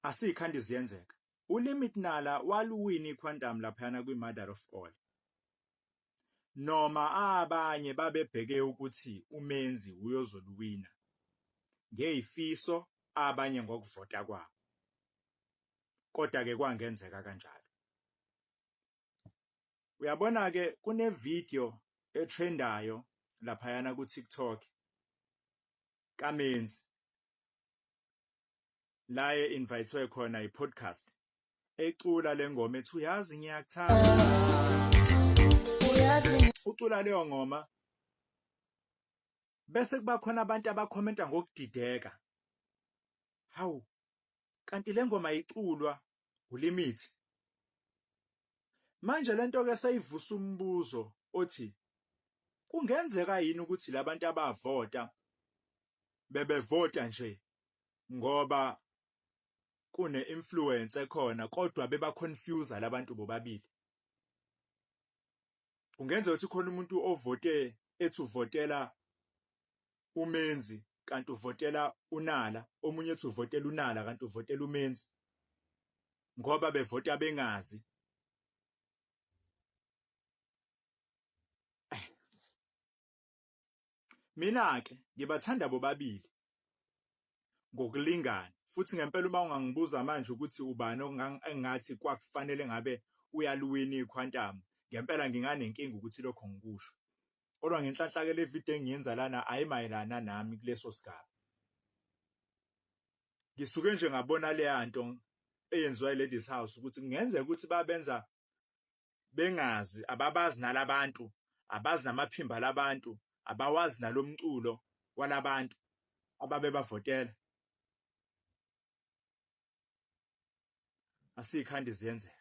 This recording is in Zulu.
Asikhandi ziyenzeka. ULimit Nala waluwina iQuantum laphayana kwi-Mother of All. Noma abanye babebheke ukuthi uMenzi uyozoluwina ngezifiso abanye ngokuvota kwabo. Kodwa-ke kwangenzeka kanjalo. Uyabona-ke kune-video etrendayo laphayana ku-TikTok kaMenzi la e-invitwe khona i-podcast ecula le ngoma ethi uyazi ngiyakuthanda ucula leyo ngoma bese kuba khona abantu abakhomenta ngokudideka hawu kanti le ngoma iculwa uLimit manje lento ke seyivusa umbuzo othi kungenzeka yini ukuthi labantu abavota bebevota nje ngoba kune influence ekhona kodwa beba confuse labantu bobabili kungenzeka ukuthi khona umuntu ovote ethi uvotela uMenzi kanti uvotela uNala omunye ethi uvotela uNala kanti uvotela uMenzi ngoba bevota bengazi Mina-ke ngibathanda bobabili ngokulingana futhi ngempela uma ungangibuza manje ukuthi ubani engathi kwakufanele ngabe uyaluwina iQuantum ngempela nginganenkinga ukuthi lokho ngikusho. Kodwa ngenhlanhla-ke le video engiyenza lana ayimayelana nami kuleso sigaba. Ngisuke nje ngabona leya nto eyenziwa i-Ladies House ukuthi kungenzeka ukuthi babenza bengazi ababazi nalabantu abazi namaphimba labantu abawazi nalomculo walabantu ababebavotela asikhandi ziyenzeka.